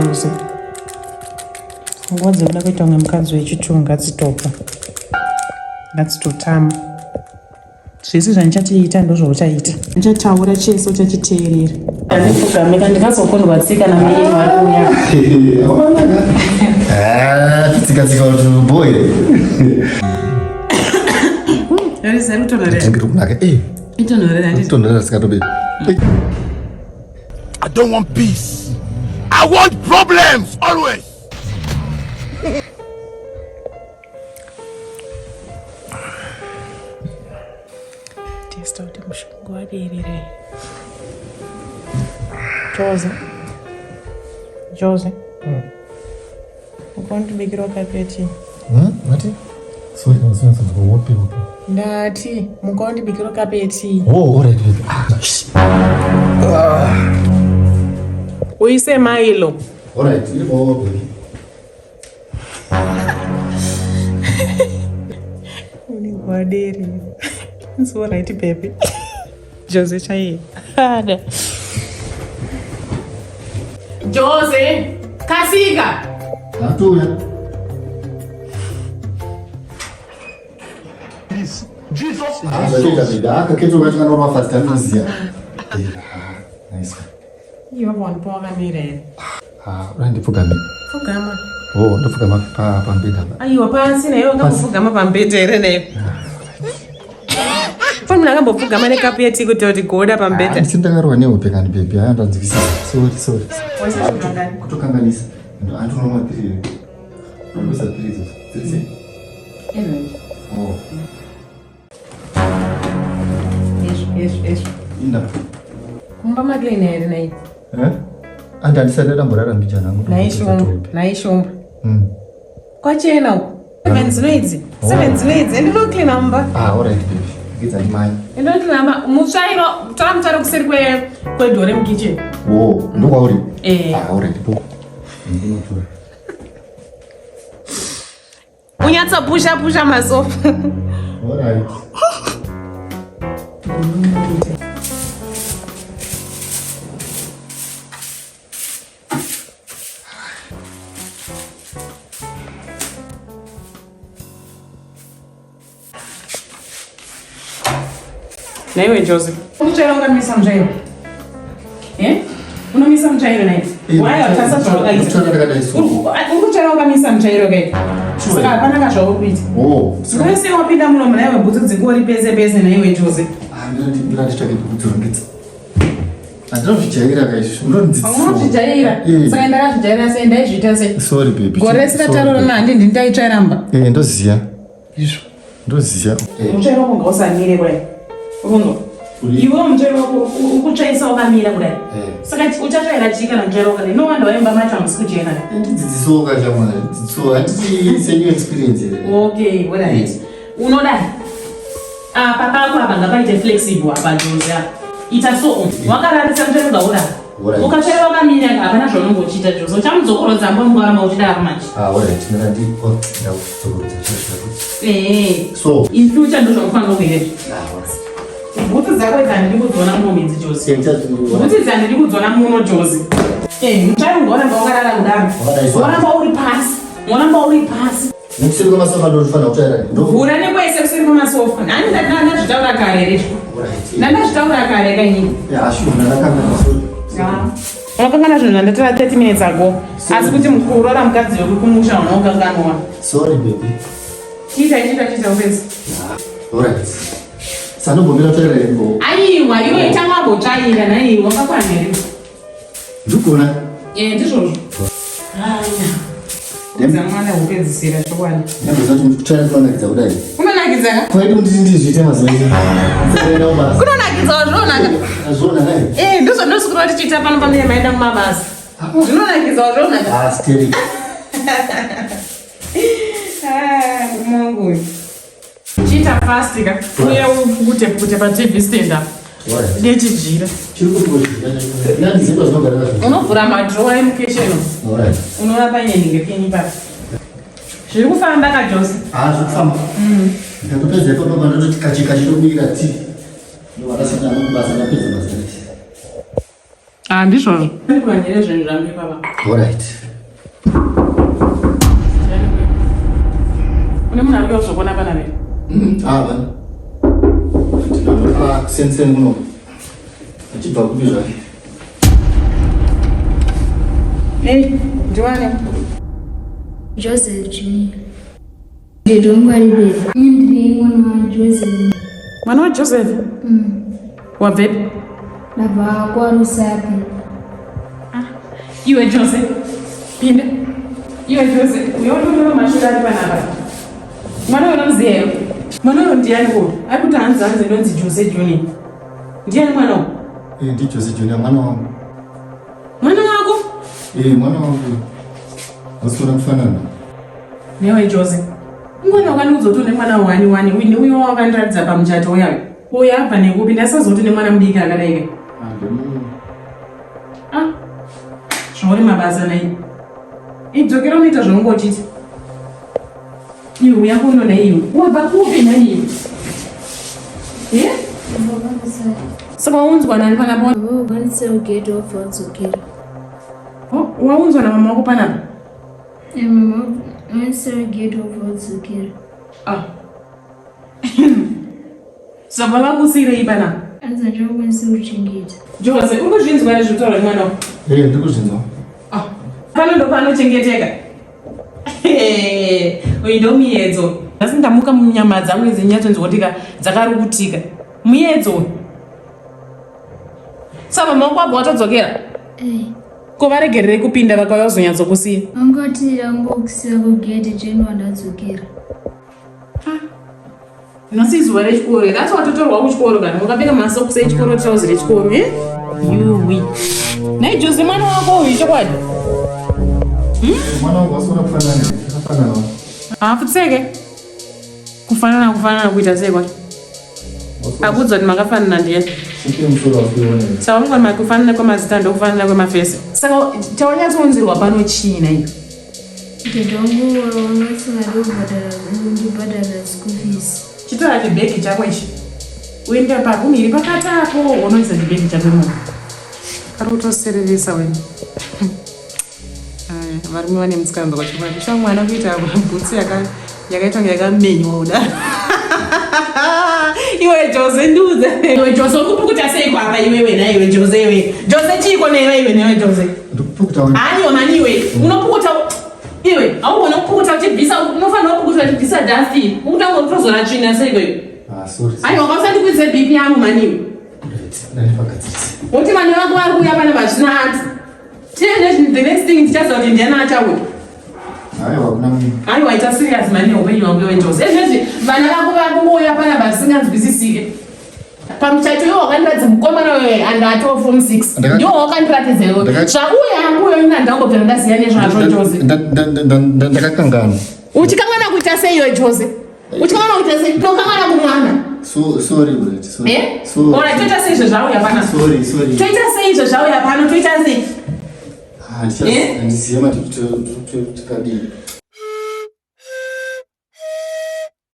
Jose. Nguva dzekuda kuita kunge mukadzi wechitu ngadzitopa. Ngadzitotama. Zvese zvandichatiita ndozvauchaita. Ndichataura chese uchachiteerera. Andipfugamika ndikazokundwa tsika namai vari kuuya. Ah, tsika tsika kuti boy. Ari kutonhorera. Ndiri kunaka. Eh. Itonhorera. Itonhorera sikatobe. I don't want peace. I want problems always. Testa kuti mushonga waderera here. Jose. Jose. Ukondibikira kapeti. What? Sorry, sorry, sorry. What people? Ndati mukondibikira kapeti. Oh, all right. Ah. Uise mailo. All right, iri oh, baby. Unigwaderi. It's all right, baby. Jose chaiye. Ada. Jose, kasika. Ndatuya. Jesus. Zvaita zvida akaketo kacho kanorova fast anoziya. Nice. Iwe wanipo wakamira here? Ah, urandipfugame. Pfugama. Oh, ndopfugama pa pambeda apa. Aiwa pasi naiwe wakambopfugama pambedha here naiwe? Fani munhu akambopfugama nekapu yetii kuti kuti goda pambedha. Ndisi ndakarohwa nehope kani baby. Aya ndanzwisisa. Sorry, sorry. Kutokanganisa. Andinorova 3 here. Ndokuisa 3 idzodzo. Dziri sei? Oh. Ezvo, ezvo, ezvo. Inda. Kumba maclean here nai? Eh? Andi andisati ndamborara mbijana hangu. Nai Shumba, nai Shumba. Kwachena uku. Seven dzino idzi. Seven dzino idzi. Ende ndocleana mumba. Ah, all right baby. Ngidza ndimai. Ende ndocleana mumba. Mutsvairo, tora mutsvairo kuseri kwe kwedoor remukitchen. Oh, ndokwauri? Eh. Ah, all right. Bo. Ndinotora. Unyatsopusha pusha masofa. All right. Naiwe Jose. Unotsvaira ukamisa mutsvairo. Eh? Unomisa mutsvairo nai. Why watasa zvawakaita? Mutsvairo ndakadai so. Uri kutsvaira ukamisa mutsvairo kai. Saka hapana ka zvauri kuita. Oh. Wese wapinda muno muna iwe bhutsu dzingori pese pese naiwe Jose. Ah, ndinotsvake pekudzorongedza. Handinozvijaira ka izvi. Unondidzidzisa. Unozvijaira. Eh. Saka ndakazvijaira sei ndaizviita sei? Sorry baby. Gore rese ratarorana handi ndini ndaitsvaira mba. Eh, ndoziya. Izvo. Ndoziya. Eh. Mutsvairo wako ngausamire kudai. Ukunzwa? Iwe mutsvairo wako ukutsvaisa wakamira kudai. Eh. Saka uchatsvaira chii kana mutsvairo wakadai? No wonder waimba macho hamusi kuchena. Ndidzidzisawo ka shamwari. Dzidzisawo. Handiti it's a new experience here. Okay, all right. Unodai. Apa pako apa ngapaite flexible apa Jose apa. Ita so. Wakararisa mutsvairo ngaudai. Alright. Ukatsvaira wakamira hapana zvaunongochiita Jose. Uchamudzokorodza mba mungwaramba uchidaro manje. Ah, all right. Mira ndi oh, ndakudzokorodza zviro zvako. Eh. So. In future ndozvaunofanira kuita. Ah, all right. Bhutsu dzako idzi handidi kudziona muno idzi Jose. Ndichadzirova. Bhutsu idzi handidi kudziona muno Jose. Eh, mutsvairo ngoramba wakarara kudaro. Wakadai so. Woramba uri pasi. Woramba uri pasi. Nekuseri kwemasofa ndofanira kutsvaira. Ndo. Vhura nekwese kuseri kwemasofa. Nani ndazvitaura kare here izvo? All right. Ndandazvitaura kare kainini. Yeah, sure. Ndakakangana. Sorry. Unokangana zvinhu zvandatora 30 minutes ago. Asi kuti mukuroora mukadzi wekukumusha unokanganwa. Sorry baby. Chiita chiita chiita upedze. All right. Sanobomira tsvaira here ngo. Aiwa, iwe tanga wambotsvaira naiwe wakakwana here? Ndikuona. Eh, ndizvozvo. Haya. Udza mwana hupedzisira chokwadi. Ndamboziva kuti kutsvaira kunonakidza kudai. Kunonakidza ka? Kwaidi kuti ndizviite mazuva ese. Ndisakaenda kubasa. Kunonakidza zvinonaka. Azviona nai. Eh, ndizvo ndosukura tichiita pano pamene maenda kumabasa. Zvinonakidza zvinonaka. Ah, steri. Ah, murume wangu uyu. Chiita fast ka. Uye upukute pukute pa TV stand apa. All right. Nechijira. Chiri kuti ndandiziva zvinogara nazvo. Unovhura madrowa emukitchen. All right. Unoona paine nhingi ipapo. Zviri kufamba ka Jose. Ah, zviri kufamba. Ndikatopedza ipapo pandototi kachi kachi tobikira tea. Ndovakasiyana kubasa ndapedza basa rese. Ah, ndizvozvo. Ndikuvanire zvinhu zvangu ipapa. Alright. Une munhu ari kuzokuona pana here? Ah, vana. Ah, senseni kuno. Achibva kupi zvake? Hey, ndiwane. Joseph Junior. Ndiri wangu ari pepi. Ini ndiri mwana waJoseph. Mwana waJoseph? Wabvepi? Ndabva kwaRusape. Ah, iwe Joseph. Pinda. Iwe Joseph, uyo unoona mashura ari panapa. Mwana uyo unomuziva here? Mwana uyo ndiani uyu? Ari kuti hanzi hanzi ndonzi Jose Junior. Ndiani mwana uyu? Eh, ndi Jose Junior mwana wangu. Mwana wako? Eh, mwana wangu. Wasikuona kufanana. Newe Jose. Ungona wakandiudza kuti une mwana wani wani uyu neuyo wakandiratidza pamuchato uya. Uyo abva nekupi ndasazoti une mwana mudiki akadai ke. Ah, zvauri mabasa nai. Idzokera unoita zvaunga uchiita. Iwe uya kuno naiwe. Wabva kupi naiwe? Eh? Saka waunzwa nani panapa? Vakwanisa kugedha wobva wadzokera. Oh, waunzwa namama wako panapa? Mama vakwanisa kugedha wobva wadzokera. Ah. Saka vakusirei panapa? Hanzi handingakwanisi kuchengeta. Jose, uri kuzvinzwa here zviri kutaurwa nemwana wako? Eh, ndiri kuzvinzwa. Ah, pano ndo paanochengeteka. Uyu ndo muyedzo. Nhasi ndamuka munyama dzangu idzi nyatsonzwa kuti dzakarukutika. Muyedzo uyu. Saka mama wako wabva watodzokera? Eh. Ko varegererei kupinda vakauya kuzonyatsokusiya? Vangoti rangokusiya kugedhe cheni wandadzokera. Nhasi izuva rechikoro here? Asi watotorwa kuchikoro kana wakapfeka masokisi echikoro trouser rechikoro eh? Yuwi. Nhai Jose mwana wako uyu chokwadi? Mwana wangu wasikuona kufanana. Takafanana. Hafutseke. Kufanana kufanana kuita sei kwacho? Akuudza kuti makafanana ndiye. Sipi musoro wakuiona. Saka unongoti kufanana kwemazita ndokufanana kwemafesi. Saka chawanyatsounzirwa pano chii nhai? Dad wangu vanga vasingadi kubhadhara kundibhadharira school fees. Chitora chibhegi chako ichi. Uende paroom iri pakati apo unoisa chibhegi chako imomo. Kari kutosiririsa wena. Aya, varume vane musikanzwa chokwadi. Sha mwana kuita bhutsu yakaita kunge yakamenywa kudaro. Iwe Jose ndiudze. Iwe Jose uri kupukuta sei kwapa iwe wena iwe Jose iwe. Jose chiiko newe iwe newe Jose. Ndikupukuta wena. Aniwa mani iwe. Unopukuta iwe haugona kupukuta uchibvisa unofanira kupukuta uchibvisa dust. Ukutanga kutozora tsvina sei iwe. Ah, sorry. Aiwa kausandikwidze BP yangu mani iwe. Right. Ndandipagadzirisa. Woti vana vako vari kuuya pana vazvina anti. Tiende the next thing tichaziva kuti ndiani achauya. Aiwa kuna munhu. Aiwa ita serious mani neupenyu hwangu iwe Jose. Ezvezvi vana vako vari kungouya pana vasinganzwisisike. Pamuchato iwo wakandiratidza mukomana wewe and atoo form 6. Ndiwo wakandiratidza iwe. Zvauya hangu uyo ina ndangobvira ndaziya nezvazvo Jose. Ndakakanganwa. Uchikanganwa kuita sei iwe Jose? Uchikanganwa kuita sei? Tokanganwa kumwana. So sorry Brett. Sorry. Eh? Sorry. Ora toita sei izvo zvauya pana? Sorry, sorry. Toita sei izvo zvauya pano? Toita sei? Ah, Eh? Handiziva mati tikadii.